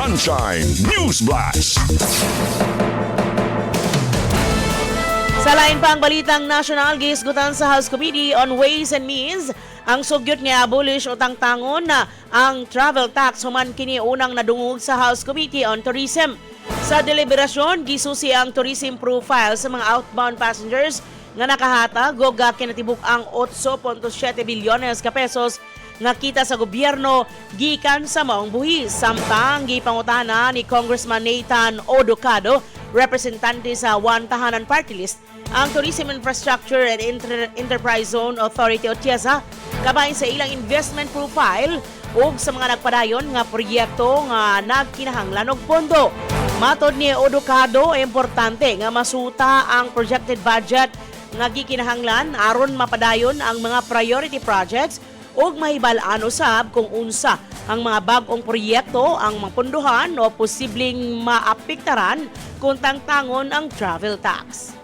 Sunshine News Blast. Sa lain pang balitang nasyonal, gihisgutan sa House Committee on Ways and Means ang sugyot nga abolish o tangtangon na ang travel tax human kini unang nadungog sa House Committee on Tourism. Sa deliberasyon, gisusi ang tourism profile sa mga outbound passengers nga nakahatag og kinatibuk ang 8.7 bilyones ka pesos nga kita sa gobyerno gikan sa maong buhis. Samtang gipangutana ni Congressman Nathan Odocado, representante sa One Tahanan Party List, ang Tourism Infrastructure and Enterprise Zone Authority o TIEZA kabahin sa ilang investment profile ug sa mga nagpadayon nga proyekto nga nagkinahanglan og pondo. Matod ni Odocado, importante nga masuta ang projected budget nga gikinahanglan aron mapadayon ang mga priority projects ug mahibal-an usab kung unsa ang mga bag-ong proyekto ang mapunduhan o posibleng maapektaran kung tangtangon ang travel tax.